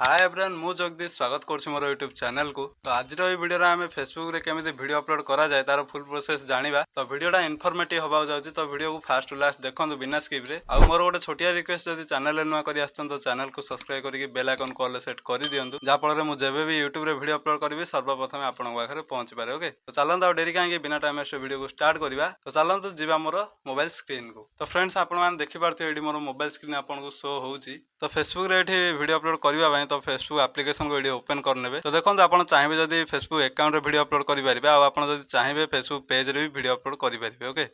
ହାଏ everyone, ମୁଁ ଜଗଦୀଶ, ସ୍ୱାଗତ କରୁଛି ମୋର ୟୁଟ୍ୟୁବ୍ ଚ୍ୟାନେଲକୁ। ତ ଆଜିର ଏଇ ଭିଡ଼ିଓରେ ଆମେ ଫେସବୁକରେ କେମିତି ଭିଡ଼ିଓ ଅପଲୋଡ଼ କରାଯାଏ, ତାର ଫୁଲ୍ ପ୍ରୋସେସ୍ ଜାଣିବା। ତ ଭିଡ଼ିଓଟା ଇନଫର୍ମେଟିଭ୍ ହେବାକୁ ଯାଉଛି, ତ ଭିଡ଼ିଓକୁ ଫାଷ୍ଟ ଟୁ ଲାଷ୍ଟ ଦେଖନ୍ତୁ ବିନା ସ୍କିପ୍ରେ। ଆଉ ମୋର ଗୋଟେ ଛୋଟିଆ ରିକ୍ୱେଷ୍ଟ, ଯଦି ଚ୍ୟାନେଲରେ ନୂଆ କରି ଆସିଛନ୍ତି, ତ ଚ୍ୟାନେଲକୁ ସବସ୍କ୍ରାଇବ୍ କରିକି ବେଲ୍ ଆଇକନ୍ କଲ୍ରେ ସେଟ୍ କରିଦିଅନ୍ତୁ, ଯାହାଫଳରେ ମୁଁ ଯେବେ ବି ୟୁଟ୍ୟୁବରେ ଭିଡ଼ିଓ ଅପଲୋଡ଼ କରିବି, ସର୍ବପ୍ରଥମେ ଆପଣଙ୍କ ପାଖରେ ପହଞ୍ଚିପାରେ। ଓକେ, ତ ଚାଲନ୍ତୁ, ଆଉ ଡେରି କାହିଁକି, ବିନା ଟାଇମ୍ ୱେଷ୍ଟ ଭିଡ଼ିଓକୁ ଷ୍ଟାର୍ଟ କରିବା। ତ ଚାଲନ୍ତୁ ଯିବା ମୋର ମୋବାଇଲ ସ୍କ୍ରିନ୍କୁ। ତ ଫ୍ରେଣ୍ଡସ୍, ଆପଣମାନେ ଦେଖିପାରୁଥିବେ, ଏଇଠି ମୋର ମୋବାଇଲ ସ୍କ୍ରିନ୍ ଆପଣଙ୍କୁ ଶୋ ହେଉଛି। ତ ଫେସବୁକରେ ଏଠି ଭିଡ଼ିଓ ଅପଲୋଡ଼ କରିବା ପାଇଁ ତ ଫେସବୁକ୍ ଆପ୍ଲିକେସନକୁ ଏଠି ଓପନ୍ କରିନେବେ। ତ ଦେଖନ୍ତୁ, ଆପଣ ଚାହିଁବେ ଯଦି ଫେସବୁକ୍ ଆକାଉଣ୍ଟରେ ଭିଡ଼ିଓ ଅପଲୋଡ଼ କରିପାରିବେ, ଆଉ ଆପଣ ଯଦି ଚାହିଁବେ ଫେସବୁକ୍ ପେଜ୍ରେ ବି ଭିଡ଼ିଓ ଅପଲୋଡ଼ କରିପାରିବେ। ଓକେ,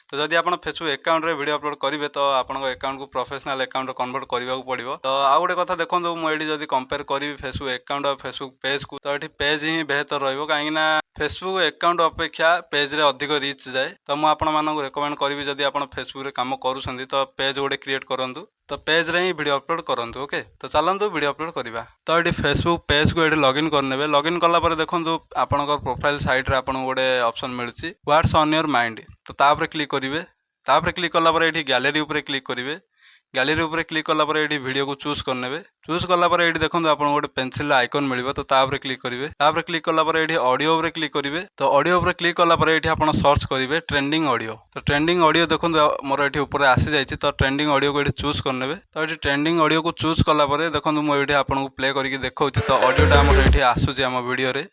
ତ ଯଦି ଆପଣ ଫେସବୁକ୍ ଆକାଉଣ୍ଟରେ ଭିଡ଼ିଓ ଅପଲୋଡ଼ କରିବେ, ତ ଆପଣଙ୍କ ଆକାଉଣ୍ଟକୁ ପ୍ରଫେସନାଲ ଆକାଉଣ୍ଟ କନଭର୍ଟ କରିବାକୁ ପଡ଼ିବ। ତ ଆଉ ଗୋଟେ କଥା ଦେଖନ୍ତୁ, ମୁଁ ଏଠି ଯଦି କମ୍ପେୟାର କରିବି ଫେସବୁକ୍ ଆକାଉଣ୍ଟ ଆଉ ଫେସବୁକ୍ ପେଜ୍କୁ, ତ ଏଠି ପେଜ୍ ହିଁ ବେହତର ରହିବ, କାହିଁକିନା ଫେସବୁକ୍ ଆକାଉଣ୍ଟ ଅପେକ୍ଷା ପେଜ୍ରେ ଅଧିକ ରିଚ୍ ଯାଏ। ତ ମୁଁ ଆପଣମାନଙ୍କୁ ରେକମେଣ୍ଡ କରିବି, ଯଦି ଆପଣ ଫେସବୁକ୍ରେ କାମ କରୁଛନ୍ତି, ତ ପେଜ୍ ଗୋଟେ କ୍ରିଏଟ୍ କରନ୍ତୁ, ତ ପେଜ୍ରେ ହିଁ ଭିଡ଼ିଓ ଅପଲୋଡ଼ କରନ୍ତୁ। ଓକେ, ତ ଚାଲନ୍ତୁ ଭିଡ଼ିଓ ଅପଲୋଡ଼ କରିବା। ତ ଏଠି ଫେସବୁକ୍ ପେଜ୍କୁ ଏଠି ଲଗ୍ଇନ୍ କରିନେବେ। ଲଗ୍ଇନ୍ କଲା ପରେ ଦେଖନ୍ତୁ, ଆପଣଙ୍କ ପ୍ରୋଫାଇଲ୍ ସାଇଟ୍ରେ ଆପଣଙ୍କୁ ଗୋଟେ ଅପସନ୍ ମିଳୁଛି, "ହ୍ୱାଟ୍ସ ଅନ୍ your mind". ତ ତାପରେ କ୍ଲିକ୍ କରିବେ। ତାପରେ କ୍ଲିକ୍ କଲା ପରେ ଏଠି ଗ୍ୟାଲେରୀ ଉପରେ କ୍ଲିକ୍ କରିବେ। ଗ୍ୟାଲେରୀ ଉପରେ କ୍ଲିକ୍ କଲା ପରେ ଏଠି ଭିଡ଼ିଓକୁ ଚୁଜ୍ କରିନେବେ। ଚୁଜ୍ କଲା ପରେ ଏଇଠି ଦେଖନ୍ତୁ, ଆପଣଙ୍କୁ ଗୋଟେ ପେନ୍ସିଲ୍ ଆଇକନ୍ ମିଳିବ, ତ ତା ଉପରେ କ୍ଲିକ୍ କରିବେ। ତାପରେ କ୍ଲିକ୍ କଲା ପରେ ଏଠି ଅଡ଼ିଓ ଉପରେ କ୍ଲିକ୍ କରିବେ। ତ ଅଡ଼ିଓ ଉପରେ କ୍ଲିକ୍ କଲା ପରେ ଏଠି ଆପଣ ସର୍ଚ୍ଚ କରିବେ ଟ୍ରେଣ୍ଡିଂ ଅଡ଼ିଓ। ତ ଟ୍ରେଣ୍ଡିଂ ଅଡ଼ିଓ ଦେଖନ୍ତୁ, ମୋର ଏଠି ଉପରେ ଆସିଯାଇଛି। ତ ଟ୍ରେଣ୍ଡିଂ ଅଡ଼ିଓକୁ ଏଠି ଚୁଜ୍ କରିନେବେ। ତ ଏଠି ଟ୍ରେଣ୍ଡିଂ ଅଡ଼ିଓକୁ ଚୁଜ୍ କଲା ପରେ ଦେଖନ୍ତୁ, ମୁଁ ଏଇଠି ଆପଣଙ୍କୁ ପ୍ଲେ କରିକି ଦେଖାଉଛି। ତ ଅଡ଼ିଓଟା ଆମର ଏଠି ଆସୁଛି ଆମ ଭିଡ଼ିଓରେ।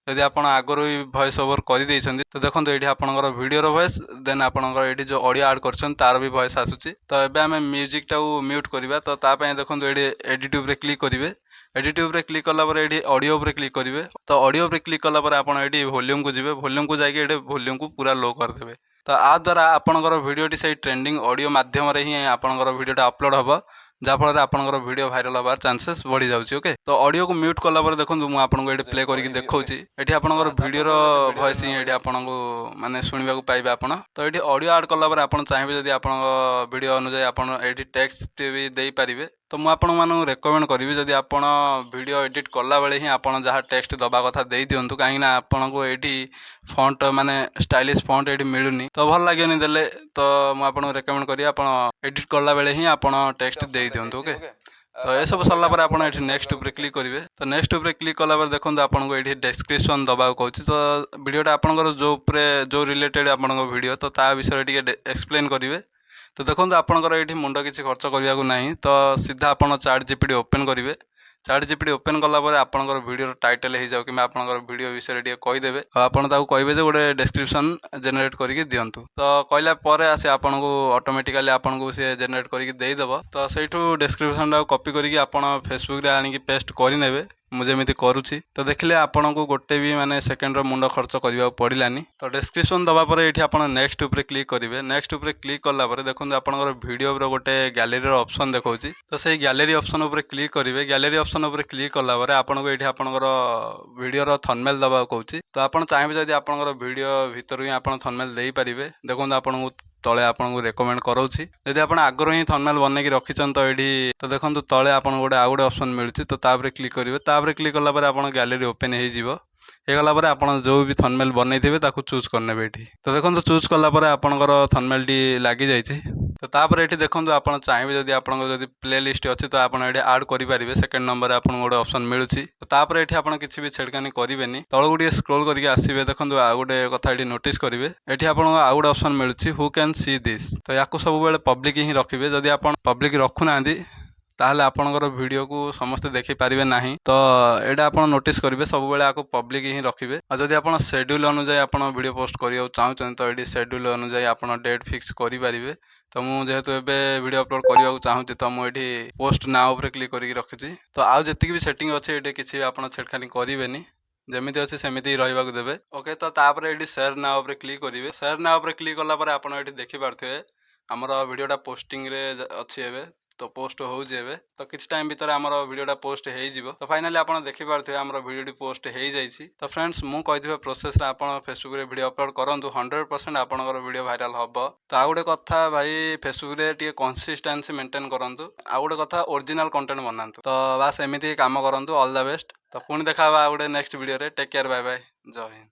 ଯଦି ଆପଣ ଆଗରୁ ବି ଭଏସ୍ ଓଭର କରିଦେଇଛନ୍ତି, ତ ଦେଖନ୍ତୁ, ଏଇଠି ଆପଣଙ୍କର ଭିଡ଼ିଓର ଭଏସ୍, ଦେନ୍ ଆପଣଙ୍କର ଏଇଠି ଯେଉଁ ଅଡ଼ିଓ ଆଡ଼୍ କରିଛନ୍ତି, ତାର ବି ଭଏସ୍ ଆସୁଛି। ତ ଏବେ ଆମେ ମ୍ୟୁଜିକ୍ଟାକୁ ମ୍ୟୁଟ୍ କରିବା। ତ ତା ପାଇଁ ଦେଖନ୍ତୁ, ଏଇଠି ଏଡ଼ିଟ୍ ଉପରେ କ୍ଲିକ୍ କରିବେ। ଏଡ଼ିଟ୍ ଉପରେ କ୍ଲିକ୍ କଲା ପରେ ଏଇଠି ଅଡ଼ିଓ ଉପରେ କ୍ଲିକ୍ କରିବେ। ତ ଅଡ଼ିଓ ଉପରେ କ୍ଲିକ୍ କଲା ପରେ ଆପଣ ଏଇଠି ଭଲ୍ୟୁମ୍କୁ ଯିବେ। ଭଲ୍ୟୁମ୍କୁ ଯାଇକି ଏଇଠି ଭଲ୍ୟୁମ୍କୁ ପୁରା ଲୋ କରିଦେବେ। ତ ଆ ଦ୍ୱାରା ଆପଣଙ୍କର ଭିଡ଼ିଓଟି ସେଇ ଟ୍ରେଣ୍ଡିଂ ଅଡ଼ିଓ ମାଧ୍ୟମରେ ହିଁ ଆପଣଙ୍କର ଭିଡ଼ିଓଟା ଅପଲୋଡ଼ ହେବ, ଯାହାଫଳରେ ଆପଣଙ୍କର ଭିଡ଼ିଓ ଭାଇରାଲ ହେବାର ଚାନ୍ସେସ୍ ବଢ଼ିଯାଉଛି। ଓକେ, ତ ଅଡ଼ିଓକୁ ମ୍ୟୁଟ୍ କଲା ପରେ ଦେଖନ୍ତୁ, ମୁଁ ଆପଣଙ୍କୁ ଏଠି ପ୍ଲେ କରିକି ଦେଖାଉଛି। ଏଠି ଆପଣଙ୍କର ଭିଡ଼ିଓର ଭଏସ୍ ହିଁ ଏଠି ଆପଣଙ୍କୁ ମାନେ ଶୁଣିବାକୁ ପାଇବେ ଆପଣ। ତ ଏଠି ଅଡ଼ିଓ ଆଡ଼୍ କଲା ପରେ ଆପଣ ଚାହିଁବେ ଯଦି, ଆପଣଙ୍କ ଭିଡ଼ିଓ ଅନୁଯାୟୀ ଆପଣ ଏଠି ଟେକ୍ସଟ ବି ଦେଇପାରିବେ। ତ ମୁଁ ଆପଣମାନଙ୍କୁ ରେକମେଣ୍ଡ କରିବି, ଯଦି ଆପଣ ଭିଡ଼ିଓ ଏଡ଼ିଟ୍ କଲାବେଳେ ହିଁ ଆପଣ ଯାହା ଟେକ୍ସଟ ଦେବା କଥା ଦେଇଦିଅନ୍ତୁ, କାହିଁକିନା ଆପଣଙ୍କୁ ଏଇଠି ଫଣ୍ଟ ମାନେ ଷ୍ଟାଇଲିଶ ଫଣ୍ଟ ଏଇଠି ମିଳୁନି, ତ ଭଲ ଲାଗିବନି ଦେଲେ। ତ ମୁଁ ଆପଣଙ୍କୁ ରେକମେଣ୍ଡ କରିବି, ଆପଣ ଏଡ଼ିଟ୍ କଲାବେଳେ ହିଁ ଆପଣ ଟେକ୍ସଟ ଦେଇଦିଅନ୍ତୁ। ଓକେ, ତ ଏସବୁ ସରିଲା ପରେ ଆପଣ ଏଠି ନେକ୍ସଟ ଉପରେ କ୍ଲିକ୍ କରିବେ। ତ ନେକ୍ସଟ ଉପରେ କ୍ଲିକ୍ କଲା ପରେ ଦେଖନ୍ତୁ, ଆପଣଙ୍କୁ ଏଇଠି ଡେସ୍କ୍ରିପସନ୍ ଦେବାକୁ କହୁଛି। ତ ଭିଡ଼ିଓଟା ଆପଣଙ୍କର ଯେଉଁ ଉପରେ ଯେଉଁ ରିଲେଟେଡ଼ ଆପଣଙ୍କ ଭିଡ଼ିଓ, ତ ତା ବିଷୟରେ ଟିକେ ଏକ୍ସପ୍ଲେନ୍ କରିବେ। ତ ଦେଖନ୍ତୁ, ଆପଣଙ୍କର ଏଇଠି ମୁଣ୍ଡ କିଛି ଖର୍ଚ୍ଚ କରିବାକୁ ନାହିଁ। ତ ସିଧା ଆପଣ ଚାଟ୍ ଜିପିଟି ଓପେନ୍ କରିବେ। ଚାଟ୍ ଜିପିଟି ଓପେନ୍ କଲା ପରେ ଆପଣଙ୍କର ଭିଡ଼ିଓର ଟାଇଟଲ୍ ହେଇଯାଉ କିମ୍ବା ଆପଣଙ୍କର ଭିଡ଼ିଓ ବିଷୟରେ ଟିକେ କହିଦେବେ, ଆଉ ଆପଣ ତାକୁ କହିବେ ଯେ ଗୋଟେ ଡେସ୍କ୍ରିପସନ୍ ଜେନେରେଟ୍ କରିକି ଦିଅନ୍ତୁ। ତ କହିଲା ପରେ ଆସି ଆପଣଙ୍କୁ ଅଟୋମେଟିକାଲି ଆପଣଙ୍କୁ ସିଏ ଜେନେରେଟ୍ କରିକି ଦେଇଦେବ। ତ ସେଇଠୁ ଡେସ୍କ୍ରିପସନ୍ଟାକୁ କପି କରିକି ଆପଣ ଫେସବୁକ୍ରେ ଆଣିକି ପେଷ୍ଟ କରିନେବେ, ମୁଁ ଯେମିତି କରୁଛି। ତ ଦେଖିଲେ, ଆପଣଙ୍କୁ ଗୋଟେ ବି ମାନେ ସେକେଣ୍ଡର ମୁଣ୍ଡ ଖର୍ଚ୍ଚ କରିବାକୁ ପଡ଼ିଲାନି। ତ ଡେସ୍କ୍ରିପସନ୍ ଦେବା ପରେ ଏଇଠି ଆପଣ ନେକ୍ସଟ ଉପରେ କ୍ଲିକ୍ କରିବେ। ନେକ୍ସଟ ଉପରେ କ୍ଲିକ୍ କଲା ପରେ ଦେଖନ୍ତୁ, ଆପଣଙ୍କର ଭିଡ଼ିଓର ଗୋଟେ ଗ୍ୟାଲେରୀର ଅପସନ୍ ଦେଖାଉଛି। ତ ସେଇ ଗ୍ୟାଲେରୀ ଅପସନ୍ ଉପରେ କ୍ଲିକ୍ କରିବେ। ଗ୍ୟାଲେରୀ ଅପସନ୍ ଉପରେ କ୍ଲିକ୍ କଲା ପରେ ଆପଣଙ୍କୁ ଏଇଠି ଆପଣଙ୍କର ଭିଡ଼ିଓର ଥମ୍ବନେଲ୍ ଦେବାକୁ କହୁଛି। ତ ଆପଣ ଚାହିଁବେ ଯଦି, ଆପଣଙ୍କର ଭିଡ଼ିଓ ଭିତରୁ ହିଁ ଆପଣ ଥମ୍ବନେଲ୍ ଦେଇପାରିବେ। ଦେଖନ୍ତୁ, ଆପଣଙ୍କୁ ତଳେ ଆପଣଙ୍କୁ ରେକମେଣ୍ଡ କରାଉଛି। ଯଦି ଆପଣ ଆଗରୁ ହିଁ ଥମ୍ବନେଲ୍ ବନେଇକି ରଖିଛନ୍ତି, ତ ଏଇଠି ତ ଦେଖନ୍ତୁ, ତଳେ ଆପଣଙ୍କୁ ଗୋଟେ ଆଉ ଗୋଟେ ଅପସନ୍ ମିଳୁଛି। ତ ତାପରେ କ୍ଲିକ୍ କରିବେ। ତାପରେ କ୍ଲିକ୍ କଲା ପରେ ଆପଣ ଗ୍ୟାଲେରୀ ଓପେନ୍ ହେଇଯିବ। ହେଇଗଲା ପରେ ଆପଣ ଯେଉଁ ବି ଥମ୍ବନେଲ୍ ବନେଇଥିବେ, ତାକୁ ଚୁଜ୍ କରିନେବେ ଏଠି। ତ ଦେଖନ୍ତୁ, ଚୁଜ୍ କଲା ପରେ ଆପଣଙ୍କର ଥମ୍ବନେଲ୍ଟି ଲାଗିଯାଇଛି। ତ ତାପରେ ଏଠି ଦେଖନ୍ତୁ, ଆପଣ ଚାହିଁବେ ଯଦି, ଆପଣଙ୍କର ଯଦି ପ୍ଲେ ଲିଷ୍ଟ ଅଛି, ତ ଆପଣ ଏଠି ଆଡ଼୍ କରିପାରିବେ। ସେକେଣ୍ଡ ନମ୍ବରରେ ଆପଣଙ୍କୁ ଗୋଟେ ଅପସନ୍ ମିଳୁଛି। ତ ତାପରେ ଏଠି ଆପଣ କିଛି ବି ଛେଡ଼କାନି କରିବେନି। ତଳକୁ ଟିକେ ସ୍କ୍ରୋଲ୍ କରିକି ଆସିବେ। ଦେଖନ୍ତୁ, ଆଉ ଗୋଟେ କଥା ଏଠି ନୋଟିସ୍ କରିବେ। ଏଠି ଆପଣଙ୍କୁ ଆଉ ଗୋଟେ ଅପସନ୍ ମିଳୁଛି, "Who can see this"। ତ ୟାକୁ ସବୁବେଳେ ପବ୍ଲିକ୍ ହିଁ ରଖିବେ। ଯଦି ଆପଣ ପବ୍ଲିକ୍ ରଖୁନାହାନ୍ତି, ତାହେଲେ ଆପଣଙ୍କର ଭିଡ଼ିଓକୁ ସମସ୍ତେ ଦେଖିପାରିବେ ନାହିଁ। ତ ଏଇଟା ଆପଣ ନୋଟିସ୍ କରିବେ, ସବୁବେଳେ ଆକୁ ପବ୍ଲିକ୍ ହିଁ ରଖିବେ। ଆଉ ଯଦି ଆପଣ ସେଡ୍ୟୁଲ୍ ଅନୁଯାୟୀ ଆପଣ ଭିଡ଼ିଓ ପୋଷ୍ଟ କରିବାକୁ ଚାହୁଁଛନ୍ତି, ତ ଏଇଠି ସେଡ୍ୟୁଲ୍ ଅନୁଯାୟୀ ଆପଣ ଡେଟ୍ ଫିକ୍ସ କରିପାରିବେ। ତ ମୁଁ ଯେହେତୁ ଏବେ ଭିଡ଼ିଓ ଅପଲୋଡ଼ କରିବାକୁ ଚାହୁଁଛି, ତ ମୁଁ ଏଠି ପୋଷ୍ଟ now ଉପରେ କ୍ଲିକ୍ କରିକି ରଖିଛି। ତ ଆଉ ଯେତିକି ବି ସେଟିଂ ଅଛି, ଏଇଠି କିଛି ବି ଆପଣ ଛେଡ଼ଖାନି କରିବେନି, ଯେମିତି ଅଛି ସେମିତି ରହିବାକୁ ଦେବେ। ଓକେ, ତ ତାପରେ ଏଇଠି ସେୟାର now ଉପରେ କ୍ଲିକ୍ କରିବେ। ସେୟାର now ଉପରେ କ୍ଲିକ୍ କଲା ପରେ ଆପଣ ଏଠି ଦେଖିପାରୁଥିବେ, ଆମର ଭିଡ଼ିଓଟା ପୋଷ୍ଟିଂରେ ଅଛି ଏବେ। ତ ପୋଷ୍ଟ ହେଉଛି ଏବେ। ତ କିଛି ଟାଇମ୍ ଭିତରେ ଆମର ଭିଡ଼ିଓଟା ପୋଷ୍ଟ ହେଇଯିବ। ତ ଫାଇନାଲି ଆପଣ ଦେଖିପାରୁଥିବେ, ଆମର ଭିଡ଼ିଓଟି ପୋଷ୍ଟ ହେଇଯାଇଛି। ତ ଫ୍ରେଣ୍ଡସ୍, ମୁଁ କହିଥିବା ପ୍ରୋସେସରେ ଆପଣ ଫେସବୁକରେ ଭିଡ଼ିଓ ଅପଲୋଡ଼ କରନ୍ତୁ, 100% ଆପଣଙ୍କର ଭିଡ଼ିଓ ଭାଇରାଲ ହେବ। ତ ଆଉ ଗୋଟେ କଥା ଭାଇ, ଫେସବୁକରେ ଟିକେ କନସିଷ୍ଟାନ୍ସି ମେଣ୍ଟେନ୍ କରନ୍ତୁ। ଆଉ ଗୋଟେ କଥା, ଓରିଜିନାଲ କଣ୍ଟେଣ୍ଟ ବନାନ୍ତୁ। ତ ବାସ୍, ଏମିତି କାମ କରନ୍ତୁ। All the best. ତ ପୁଣି ଦେଖା ହେବା ଆଉ ଗୋଟେ ନେକ୍ସଟ ଭିଡ଼ିଓରେ। ଟେକ୍ କେୟାର, ବାଏ ବାଏ, ଜୟ ହିନ୍ଦ।